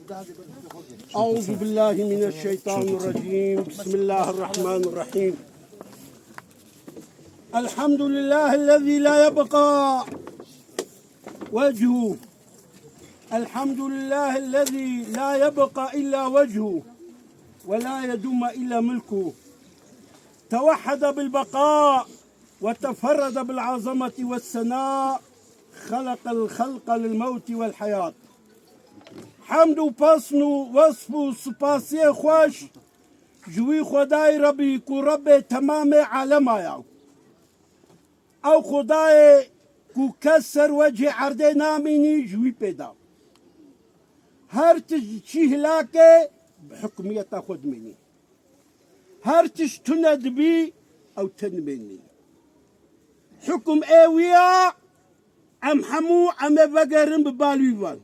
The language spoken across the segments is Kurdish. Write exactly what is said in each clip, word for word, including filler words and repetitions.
أعوذ بالله من الشيطان الرجيم. بسم الله الرحمن الرحيم. الحمد لله الذي لا يبقى وجهه. الحمد لله الذي لا يبقى إلا وجهه ولا يدوم إلا ملكه. توحد بالبقاء وتفرد بالعظمة والثناء. خلق الخلق للموت والحياة. Hemd û pesn û wesf û spasiyê xweş ji wî Xwedayê Rebî ku Rebbê temamê alema ya. Ew Xwedayê ku kes ser wecihê erdê namînî ji wî pê da. Her tişt ji çî hilake bi hikmiyeta xwe dimînî. Her tişt tune dibî, ew tune dimînî. Hikum ê wî ya, em hemû em ê vegerin bi bal wî van.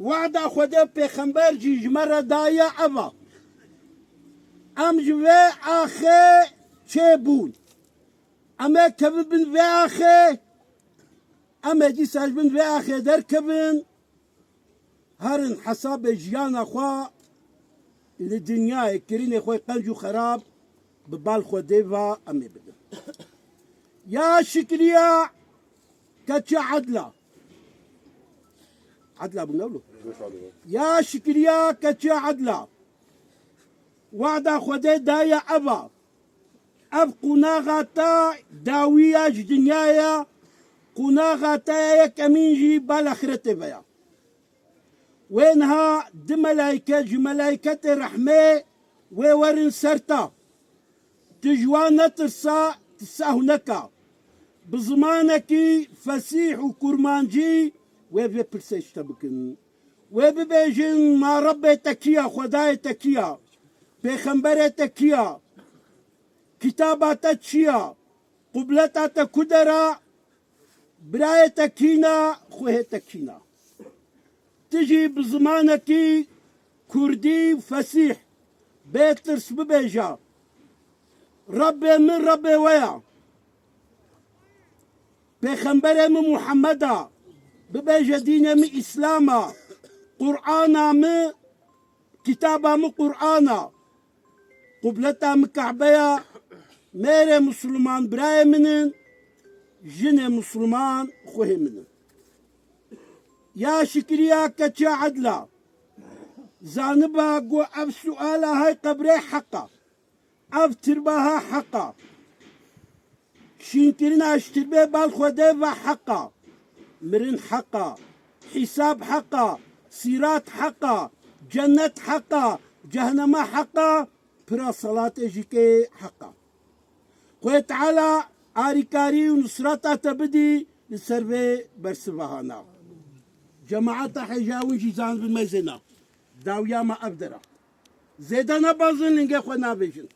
Wada Xwedê pêxember jî ji me re daye ev a. Em ji vê axê çêbûn. Em ê kevin bin vê axê, em ê dîsa ji bin vê axê derkevin, herin hesabê jiyana xwe li dinyayê, kirinê xwe qenc û xerab bi bal Xwedê ve em ê bidin. Ya şikriya keçê edla. Edla bû ne wilo? Ya şikriya keçê edla. Wada Xwedê daye ev a. Ev qunaxa te dawî ya ji dinyayê ya, qunaxa te ya yekemîn jî bal axretê ve ya. Wê niha du melayke ji melayketê rehmê wê werin ser te. Tu ji wan netirsa, tu sehw neka. Bi zimanekî fesîh û kurmancî wê vê pirsê ji te bikin. Wê bibêjin, ma Rebbê te kî ya, Xwedayê te kî ya, pêxemberê te kî ya, kitaba te çi ya, qibleta te ku der a, birayê te kî ne, xwehê te kî ne. Tu jî bi zimanekî kurdî û fesîh, bê tirs bibêje, Rebbê min Rebbê we ya. Pêxemberê min Muhammed a, bibêje dînê min Îslam a, Qur'ana min, kitaba min Qur'an a, qibleta min Kabe ya, mêrê Misliman birayê min in, jinê Misliman xwehê min in. Ya şikriya keçê edla, zaniba ku ev suala hay qebrê heq a. Ev tirba ha heq a. Şînkirina ji tirbê bal Xwedê ve heq a. Mirin heq a. Hîsab heq a. Sîrat heq a. Cennet heq a. Cehnema heq a. Pira selatê jî kê heq a. Xwedê Teala arîkarî û nusreta te bidî li ser vê bersiva hana. Cemaeta hêja win jî zanibin mezêna. Dawiya me ev der a. Zêde nebezin, lingê xwe navêjin.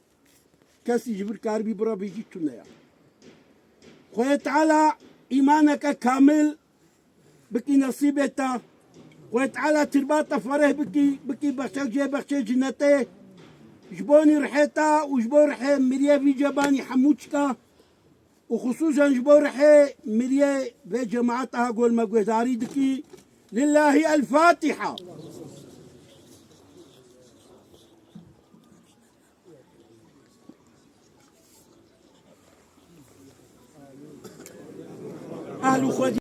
Kesî ji vir karibî bira bêjî tune ya. Xwedê Teala îmaneke kamil bikî nesîbê te. Xwedê Teala tirba te fereh bikî, bikî bexçek jê bexçê cinetê. Ji bo nî rihê te û ji bo rihê miriyê vî cebanî hemû çika. û xisûsen ji bo rihê miriyê vê cemaeta ha gol me guhdarî dikî. Lillahî el Fatiha. Ehlû xwe